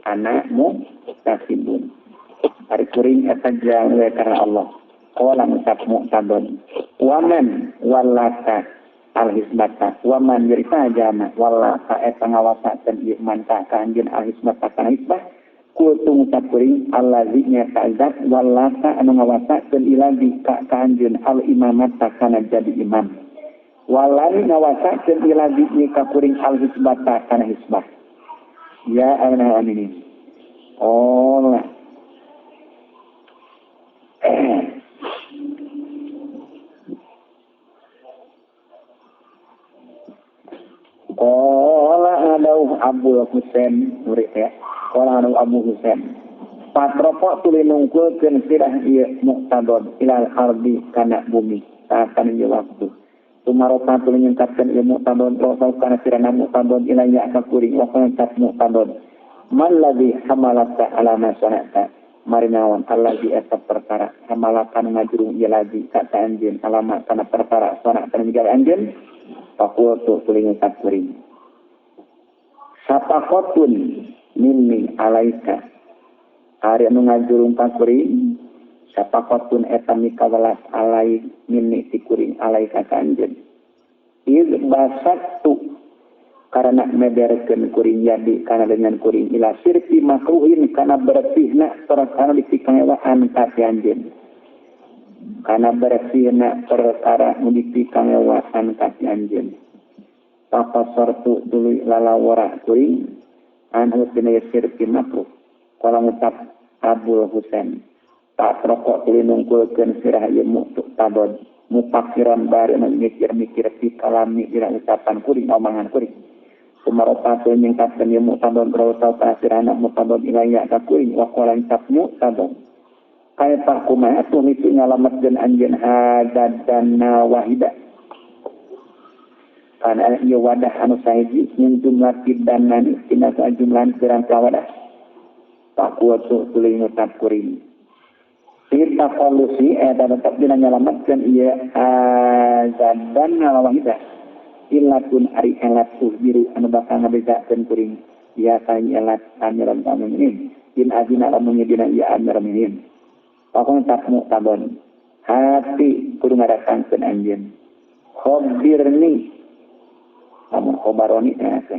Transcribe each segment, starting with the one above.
Ana muhtasibun. Ari kuring eta jalme karena Allah. Qala ngucap mu'tadon. Waman walaka al-hisbata. Waman yerita jama walaka eta ngawasakeun ieu man ka anjeun al-hisbata kana hisbah. Kultu ngucap kuring allazi nyata zat walaka anu ngawasakeun ilazi ka anjeun al-imamata kana jadi imam. Walani ngawasakeun ilazi ka kuring al-hisbata kana hisbah. Ya amna aminin. Oh lah. Qala adau Abu Husain murid ya. Qala adau Abu Husain. Patropo tuluy nungkulkeun sirah ieu muqtadon ilal ardi kana bumi. Saatan ieu waktu. Tumaropa tuluy nyengkatkeun ieu muqtadon rosau kana sirahna muqtadon ilaya ka kuring wa qala muqtadon. Man ladzi hamalaka ala ma sanata. Marinawan allazi eta perkara hamalakan ngajurung ieu ladzi ka anjeun alama kana perkara sanata migal anjeun. Fakultu tuluy ngucap kuring. Sapaqatun minni alaika. Ari anu ngajurung ka kuring sapaqatun eta mikawelas alai minni ti kuring alaika ka anjeun. Iz basattu karena meberkeun kuring jadi kana dengan kuring ila sirki makruhin kana bersihna perkara dipikangewaan ka anjeun. Kana bersihna perkara nu dipikangewaan ka anjeun. Tafasartu tuluy lalawara kuring anhu tina sirki makruh. Qala ngucap Abul Husain. Patroko tuluy nungkulkeun sirah ieu muqtadon mupakiran bari mikir-mikir fi kalami dina ucapan kuring omongan kuring. Kumaropa tuluy nyingkatkeun ieu muqtadon rawta sirahna muqtadon ilaya ka kuring wa qala ngucap muqtadon. Kaifa kumaha tuh itu nyalametkeun anjeun hadadana wahida. Kana ieu wadah anu sahiji min jumlah tidanani tina sajumlahan pirang-pirang wadah. Pakuatu tuluy ngucap kuring. Kita kolusi eta tetep dina nyalametkeun ieu azadana wahida. Illatun ari elat uhbiru anu bakal ngabejakeun kuring. Ieu ka elat amiran mukminin. In azina lamun dina ieu amiran mukminin. Pakon tak muqtadon. Hati kudu ngadatangkeun anjeun. Khabirni. Lamun khabaroni teh.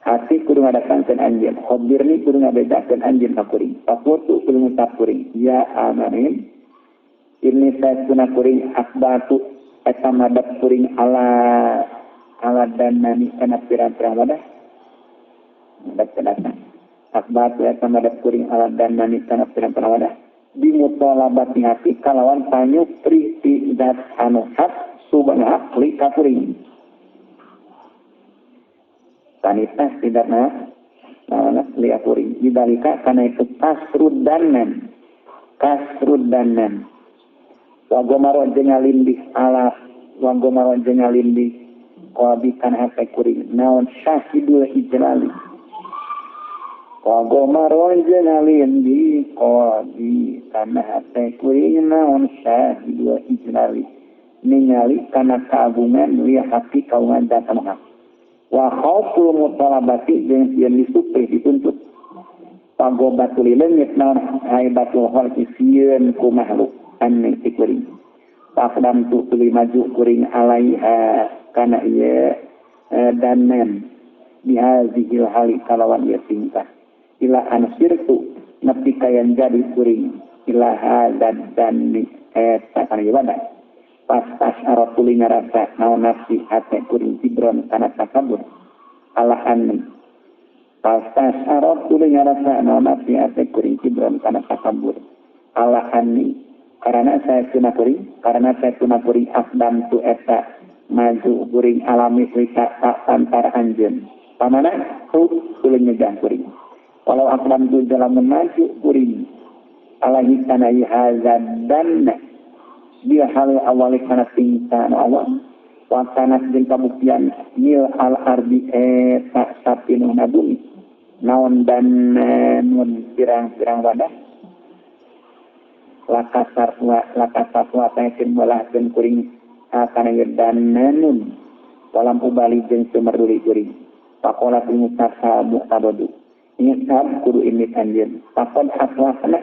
Hati kudu ngadatangkeun anjeun. Khabirni kudu ngabedakeun anjeun ka kuring. Pakutu kudu ngucap kuring. Ya amarin. Ini saya kuring akbatu eta madep kuring ala ala danani kana pirang-pirang wadah. Madep kedatang. Akbatu eta madep kuring ala danani kana pirang-pirang wadah. Dimutolabati hati kalawan panyupri ti zat anu hak subhan hak li kafuring. Tanita tidak nah li kafuring. Didalika karena itu kasrudanan. Kasrudanan. Wagomaro jeung ngalindih ala wagomaro jeung ngalindih qabikan hate kuring naon syahidul ijlali. Wagomaro jeung ngalindih qabi kana hate kuring naon syahidul ijlali. Ningali kana kagungan li hati kaungan dan hak. Wa khauful mutalabati jeung sieun disupri dituntut. Pagobatul leungit naon haibatul khalqi sieun ku makhluk anu ti kuring. Pakdam tu tuluy maju kuring alaiha kana ieu danen bihazihil hali kalawan ieu tingkah. Ila an sirtu nepi kayan jadi kuring ilaha dan eta kana ieu wadah. Pas tas tuluy ngarasa naon nafsi hate kuring tibron kana takabur alahan. Pas tas tuluy ngarasa naon nafsi hate kuring tibron kana takabur alahani. Karena saya tuna kuring akdam tu eta maju kuring alami lika antara anjeun. Pamana tu tuluy nyegah kuring. Walau akdam tu dalam maju kuring alaihi kana hazadan bil hal awali kana tingkah awal wa kana jeung kabuktian mil al ardi eta sapinuhna bumi naon dan nun pirang-pirang wadah lakasar wa tangkeun melahkeun kuring kana dan nun walam ubali jeung sumerduli kuring pakola mutasa muqtadodu Ingat kudu ini anjeun takon aslahna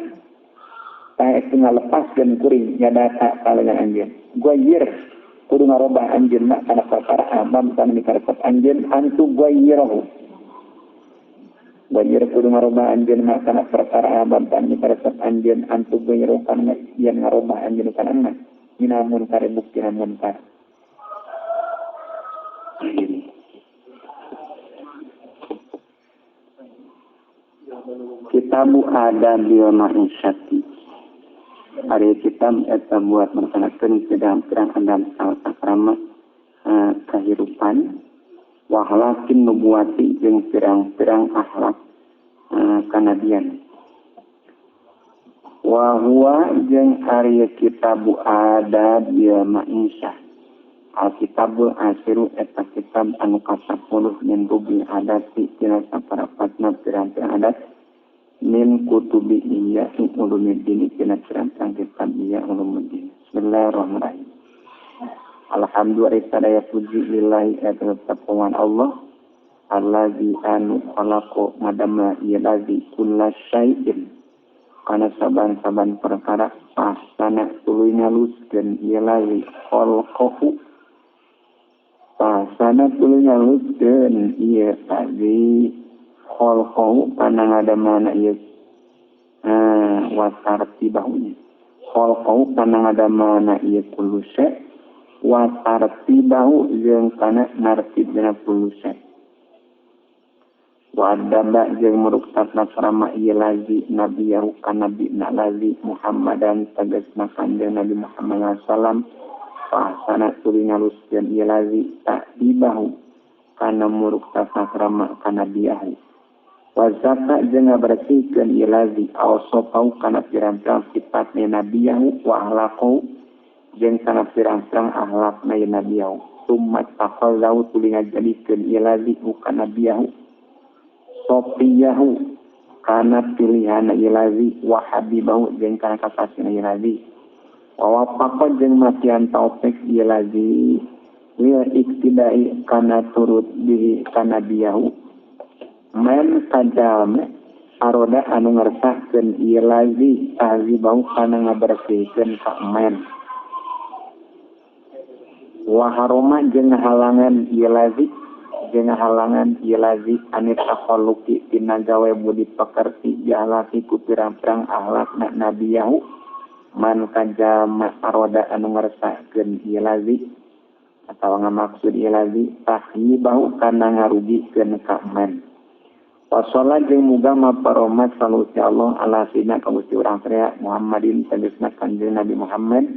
tah eta ngalepaskeun kuring nyadata kalengan anjeun guayir kudu ngarobah anjeun mah kana perkara amam kana mikaresep anjeun antu guayirahu guayir kudu ngarobah anjeun mah kana perkara amam kana mikaresep anjeun antu guayirahu kana yen ngarobah anjeun kana mah minal munkar bukti munkar. Kitabu Adabil Ma'isyati. Ari kitab eta buat melaksanakeun pirang-pirang adab tata krama kahirupan wa akhlaqin nubuwati jeung pirang-pirang akhlak kanabian. Wa huwa jeung ari kitabu Adabil Ma'isyah. Alkitabul asiru eta kitab anu ka-10 min rubi adati tina saparapatna pirang-pirang adat min kutubi iya ulumuddin tina pirang-pirang kitab iya ulumuddin. Bismillahirrahmanirrahim. Alhamdulillah sadaya puji lillahi eta tetep Allah allazi anu khalaqa madama ieu lazi kulla syai'in kana saban-saban perkara pasana tuluy ngaluskeun ieu lazi khalqahu pasana tuluy ngaluskeun ieu lazi khalqahu kana ngadamana ieu watartibahunya khalqahu kana ngadamana ieu kullu syai' watartibahu jeung kana nartibna kullu syai' wa adaba jeung muruktatna sarama ieu lazi nabiyahu kana nabina lazi Muhammadan tegasna kanjeng Nabi Muhammad sallam pasana tuluy ngaluskeun ieu lazi ta'dibahu kana muruktatna sarama kana nabiyahu wa zaka jeung ngabersihkeun ieu lazi awsafau kana pirang-pirang sifatna nabiyahu wa akhlaqahu jeung kana pirang-pirang akhlakna ieu nabiyahu summa taqallahu tuluy ngajadikeun ieu lazi kana nabiyahu sofiyahu kana pilihan ieu lazi wa habibahu jeung kana kakasihna ieu lazi wa wafaqa jeung masihan taufik ieu lazi lil iktidai kana turut bihi kana biyahu man kajalma aroda anu ngersahkeun ieu lazi tahzibahu kana ngabersihkeun ka man wa haroma jeung halangan ieu lazi jeung halangan ieu lazi anit takhalluqi tina gawe budi pekerti jahlaki ku pirang-pirang akhlakna nabiyahu man kajalma aroda anu ngersahkeun ieu lazi atawa ngamaksud ieu lazi tahyibahu kana ngarugikeun ka man. Wasola jeung muga maparomat salusi Allah ala sayyidina ka Gusti urang sadaya Muhammadin tegasna kanjeng Nabi Muhammad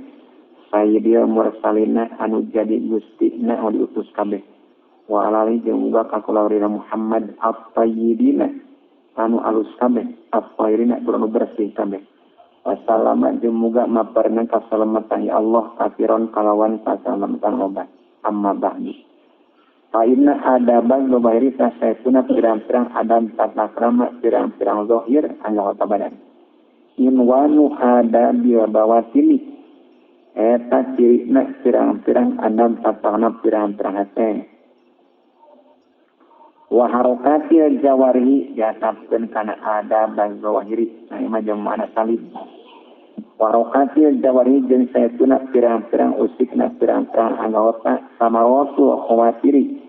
sayyidil mursalina anu jadi gustina anu diutus kabeh wa alali jeung muga ka kulawarina Muhammad at-tayyibina anu alus kabeh at-tahirina tur anu bersih kabeh wassalama jeung muga maparna kasalamatan ya Allah kafiron kalawan kasalamatan loba amma ba'du. Fa inna adaban zahiri sasaituna pirang-pirang adab tata krama pirang-pirang zahir anggota badan. Inwanu adabil bawatini eta cirina pirang-pirang adab tata krama pirang-pirang hate. Wa harakatil jawarihi diatapkeun kana adab zahiri. Nah ieu mah jeung makna salib. Wa harakatil jawarihi jeung saestuna pirang-pirang usikna pirang-pirang anggota samarotu khawatiri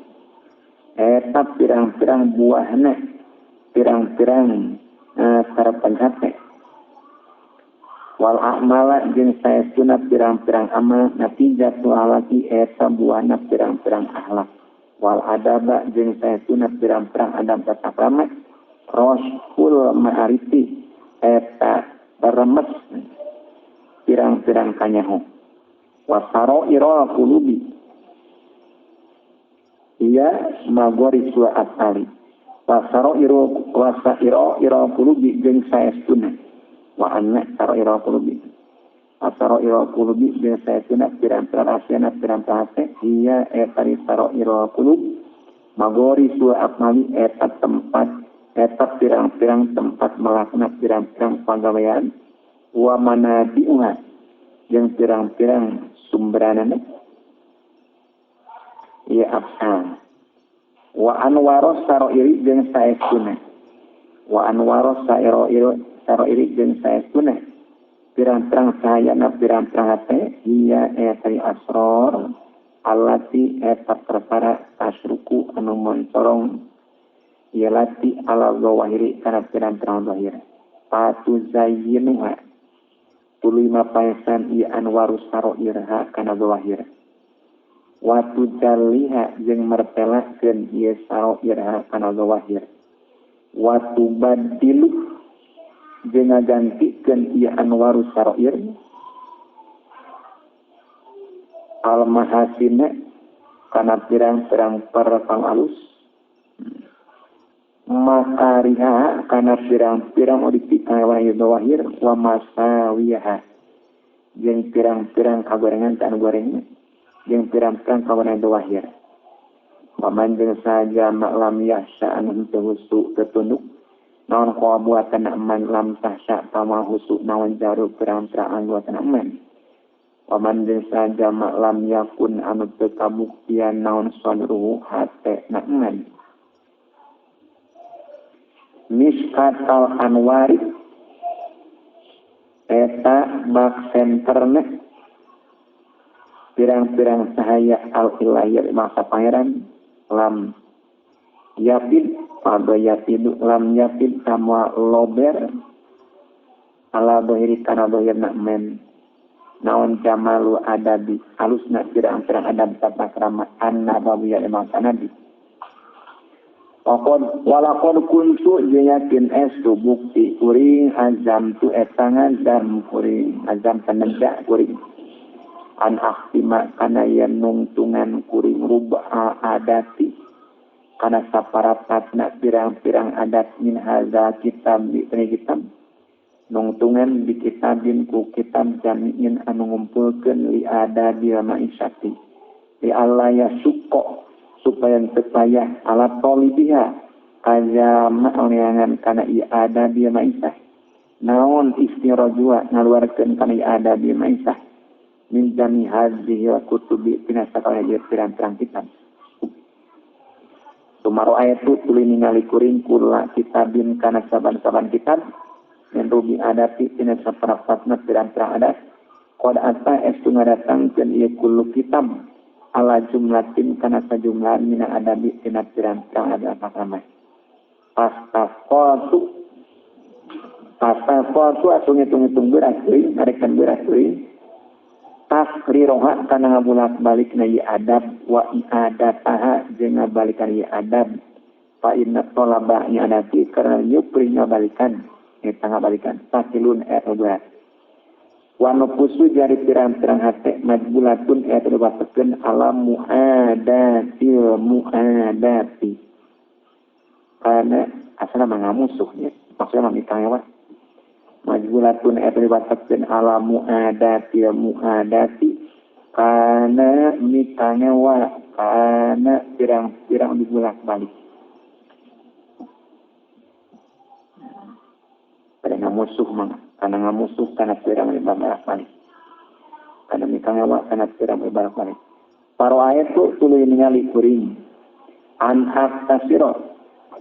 eta pirang-pirang buahna pirang-pirang karapan hate wal a'mala jeung saestuna pirang-pirang amal natijatu alati eta buahna pirang-pirang akhlak wal adaba jeung saestuna pirang-pirang adab tata krama rasul ma'arifi eta remes pirang-pirang kanyaho wasaro ira qulubi iya magori sua asali wasaro iro wasairo ira qulubi jeung saestuna wa anna saro ira qulubi asaro ira qulubi jeung saestuna pirang-pirang asyana pirang-pirang hate iya eta saro ira qulub magori sua asali eta tempat eta pirang-pirang tempat melakna pirang-pirang pagawean wa manadiuha jeung pirang-pirang sumberanana ieu afsal wa anwaros saroiri jeung saestuna Wa anwaro sairo iro saroiri jeung saestuna pirang-pirang sahayana pirang-pirang hate iya eta asror allati eta perkara tasruku anu moncorong ieu lati ala zawahiri kana pirang-pirang zahir patu zayyinuha tuluy mapaesan ieu anwaru saroirha kana zawahir watu jaliha jeung mertelakeun ieu saroirha kana zawahir watu badilu jeung ngagantikeun ieu anwaru saroir al mahasina kana pirang-pirang perkang alus makariha kana pirang-pirang dipikawewe ieu zawahir wa masawiha jeung pirang-pirang kagorengan tan gorengna jeung pirang-pirang kagorengan zawahir. Paman jeung saja maklam yahsya anu henteu husu tetunduk naon kabuatan man lam tahsya pama husu naon jaru pirang-pirang angguatan man. Paman jeung saja maklam yakun anu teu kabuktian naon sadruhu hate na man. Miskatal anwari eta bak senterna pirang-pirang cahaya al-ilahiyah masa pangeran lam yapid pada yapidu lam yapid sama lober ala dohiri kana dohir nak men naon jamalu adabi alusna pirang-pirang adab tata krama an-nabawiyah masa nabi. Walaqad kuntu yakin estu bukti kuring azam tu eta ngazam kuring azam taneda kuring an akhtima kana yen nungtungan kuring rub'a adati kana saparapatna pirang-pirang adat min hadza kitab di kitab nungtungan di kitabin ku kitab jami'in anu ngumpulkeun li adabil ma'isyati li alla yasuqa supaya teu payah ala talibiha kajama neangan kana ieu adabil ma'isyah naon istirajua ngaluarkeun kana ieu adabil ma'isyah min jami hadhihi wa kutubi tina sakala ieu pirang-pirang kitab. Sumaro ayatu tuluy ningali kuring kula kitabin kana saban-saban kitab min rubi adati tina saparapatna pirang-pirang adat qad ata estu ngadatangkeun ieu kullu kitab ala jumlatin kana sajumlahan mina adabi tina pirang-pirang adat sakrama. Pastaqatu atuh ngitung-ngitung beras teuing ngarekan beras teuing tasriroha kana ngabulak-balik na ieu adab wa i'adataha jeung ngabalikan ieu adab fa inna talaba i'adati karena nyupri ngabalikan eta ngabalikan sakilun eta berat wa nufusu jari pirang-pirang hate majbulatun eta dibatekeun ala muadatil muadati karena asalna mah ngamusuhnya maksudna mah mikangewa majbulatun eta dibatekeun ala muadatil muadati kana mikangewa kana pirang-pirang dibulak-balik pada ngamusuh mah kana ngamusuh kana pirang dibulak-balik kana mikangewa kana pirang dibulak-balik paro ayat tu tuluy ningali kuring an aktasiro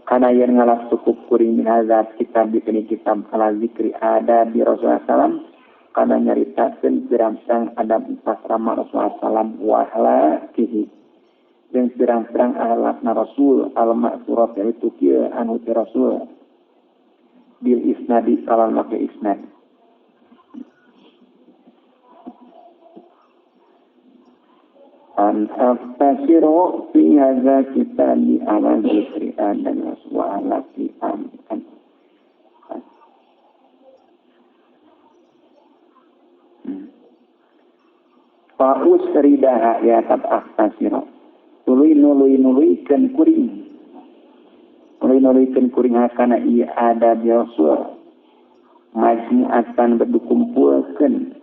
kana yen ngalap cukup kuring min hadza kitab di kitab ala zikri adabi Rasulullah sallam kana nyaritakeun pirang-pirang adab asrama Rasulullah sallam wa ahlakihi jeung pirang-pirang akhlakna Rasul al-ma'surat yaitu kieu anu ti Rasul bil isnadi kalal make isnad. An aftasiru fi hadza kitabi ala zikri adam wa alati an fa usridaha ya tab aftasiru tuluy nuluy-nuluykeun kuring nuluy-nuluykeun kuring hakana ieu adab Rasul majmu'atan berkumpulkeun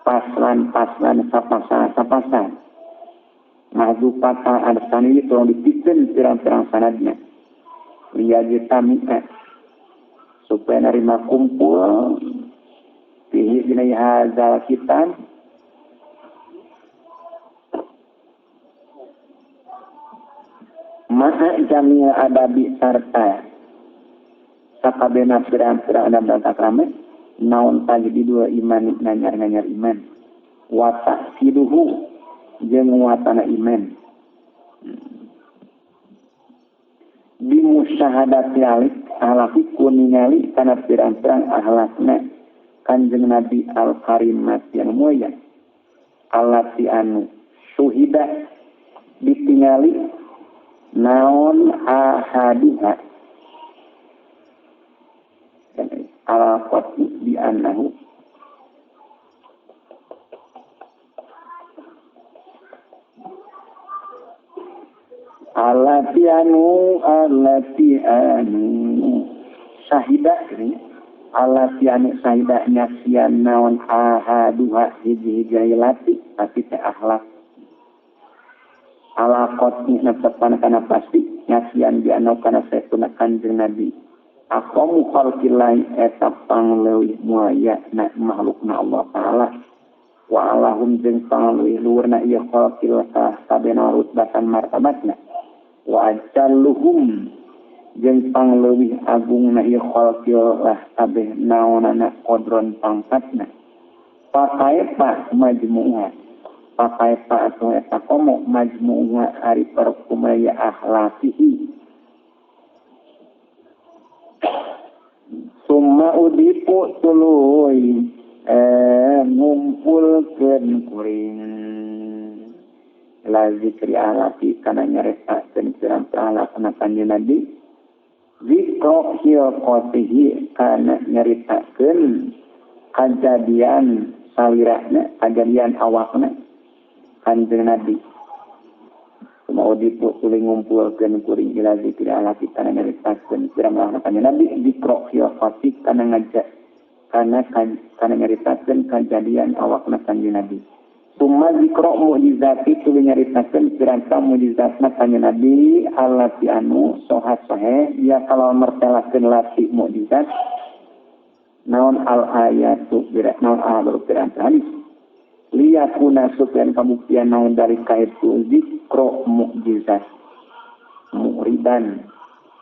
paslan-paslan sapasa-sapasa mahzufata al-sanidi tolong dipikeun pirang-pirang sanadna liyajtami'a supaya narima kumpul fihi dina hadzal kitab ma'a jamil adabi sarta Sakabehna pirang-pirang adab dan takrama naon tajdidul iman nanyar-nanyar iman wa ta'siduhu jeung nguatana iman bi musyahadati alik ahlaki ku ningali kana pirang-pirang ahlakna Kanjeng Nabi al-karimat yang mulia alati anu suhida ditingali naon ahaduha ala qati bi annahu alati anu sahida ini alati anu sahida nyaksian naon ahaduha hiji-hiji lati tapi teh akhlak ala qati netepan kana pasti nyaksian bi anu kana saestuna Kanjeng Nabi aqamu khalqillahi eta pangleuwih mulia na makhlukna Allah Ta'ala wa alahum jeung pangleuwih luhurna ieu khalqillah kabehna rutbatan martabatna wa ajalluhum jeung pangleuwih agungna ieu khalqillah kabeh naonana qadron pangkatna pakaipa majmu'ah pakaipa atuh eta komo majmu'ah ari perkumaya akhlaqihi summa udipu tuluy ngumpulkeun kuring la zikri alati kana nyaritakeun pirang-pirang lakna Kanjeng Nabi zikro hilqatihi kana nyaritakeun kajadian salirana kajadian awakna Kanjeng Nabi summa udipu tuluy ngumpulkeun kuring ila zikri alati kana nyaritakeun pirang-pirang Kanjeng Nabi zikro hilqati kana ngajak kana nyaritakeun kajadian awakna Kanjeng Nabi summa zikro mukjizati tuluy nyaritakeun pirang-pirang mukjizatna Kanjeng Nabi allati anu soha sohe ya kalau mertelakeun lati mukjizat naon al ayatu naon al pirang-pirang hadis liyakuna supaya kabuktian naon dari kaitu zikro mukjizat muridan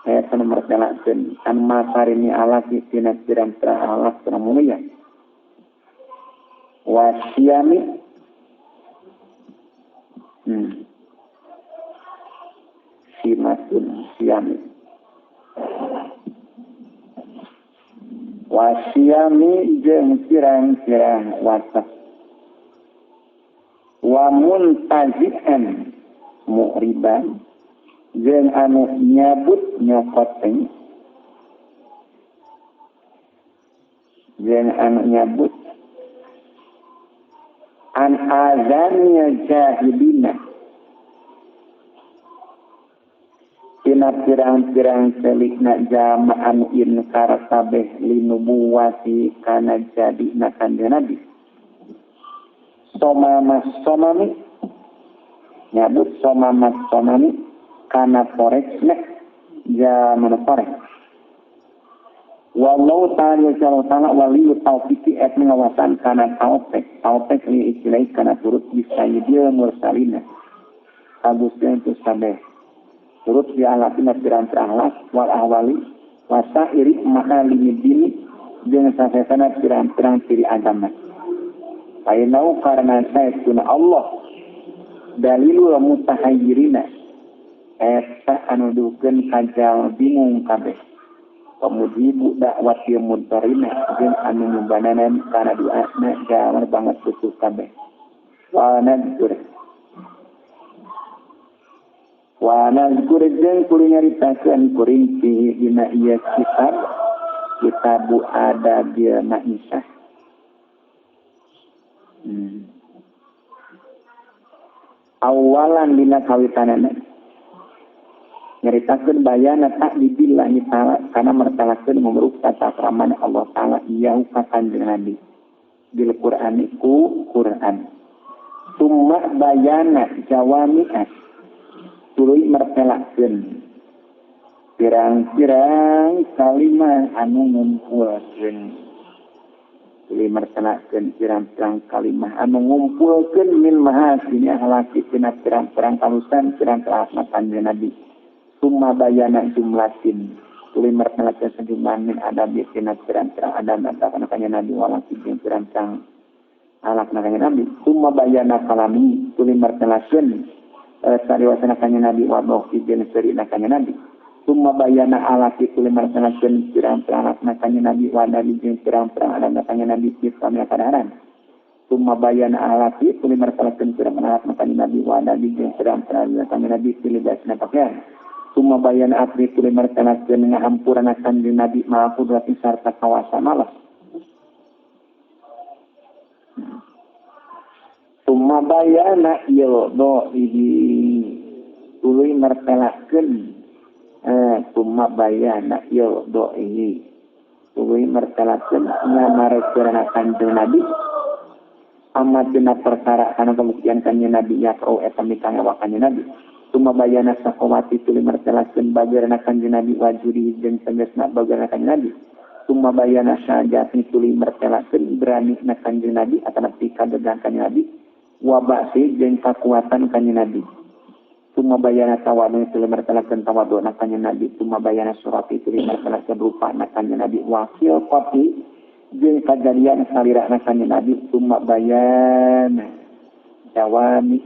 saya akan mertelakeun an masarini alati tina pirang-pirang alat kana mulia wasiami simatun siami wasiami jeung pirang-pirang watak wa muntazi'an mu'riban jeung anu nyabut nyokot jeung anu nyabut an azanil jahilina tina pirang-pirang celikna jama anu inkar kabeh linubuwati kana jadina Kanjeng Nabi somama somami nyabut somama somami kana poreksna jaman porek wallahu ta'ala ta'ala wali taufiqi et ngawasan kana taufik taufik li istilai kana turut bisayyidil mursalina kabuskeun tu sabeh turut di alatina pirang-pirang akhlak wal ahwali wasairi ma'alimi dini jeung sasesana pirang-pirang ciri agama Painau karena saestuna Allah dalilul mutahayyirina eta anu dukeun kajal bingung kabeh pamujibu dakwati muntarina jeung anu nyumbananan kana doana jalan banget butuh kabeh wa nadzkur wa nadzkur jeung kuring nyaritakeun kuring fi dina ieu kitab kitabu adabil ma'isyah. Awalan dina kawitanana nyaritakeun bayana ta'dibillahi ta'ala kana mertalakeun ngumruk tata kramana Allah ta'ala ieu ka Kanjeng Nabi bil Qur'ani ku Qur'an summa bayana jawami'at tuluy mertelakeun pirang-pirang kalimah anu ngumpulkeun tuluy mertelakeun pirang-pirang kalimah anu ngumpulkeun min mahasini ahlaki tina pirang-pirang kalusan pirang-pirang Kanjeng Nabi summa bayana jumlatin Tuluy martelakeun sejumlah min adabi tina pirang-pirang adab kana kanjeng Nabi walaki jeung pirang-pirang alakna kanjeng Nabi. Summa bayana kalami tuluy martelakeun sariwasana kanjeng Nabi wa dohi jeung seurina kanjeng Nabi. Summa bayana alaki tuluy martelakeun pirang-pirang alakna kanjeng Nabi wa adabi jeung pirang-pirang adabna kanjeng Nabi fi kamil kadaharan. Summa bayana alaki tuluy martelakeun pirang-pirang alakna kanjeng Nabi wa adabi jeung pirang-pirang adabna kanjeng Nabi fi libasna pakaian. Summa bayana akri tuluy martelakeun ngahampurana kanjeng Nabi ma'a kudrati sarta kawasa malas. Summa bayana ildo ihi tuluy martelakeun summa bayana ildo ihi tuluy martelakeun ngamareukeunana kanjeng Nabi amat dina perkara kana kabuktian kanjeng Nabi yaqau eta mikangewa kanjeng Nabi. Summa bayana sakowati tuluy martelakeun bagerna kanjeng Nabi wajuri jeung tegasna bagerna kanjeng Nabi. Summa bayana sajati tuluy martelakeun berani na kanjeng Nabi atanapi kadegang kanjeng Nabi wabasi jeung kakuatan kanjeng Nabi. Summa bayana tawadu tuluy martelakeun tawaduna kanjeng Nabi. Summa bayana surati tuluy martelakeun rupana kanjeng Nabi wakil qati jeung kajadian salirana kanjeng Nabi. Summa bayana jawami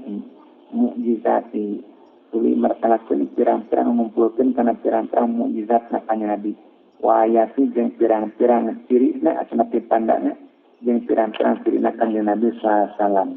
mukjizati tuluy martelakeun pirang-pirang ngumpulkeun kana pirang-pirang mukjizat na kanjeng Nabi wa ayati jeung pirang-pirang cirina atanapi tandana jeung pirang-pirang cirina kanjeng Nabi sallallahu alaihi wasallam.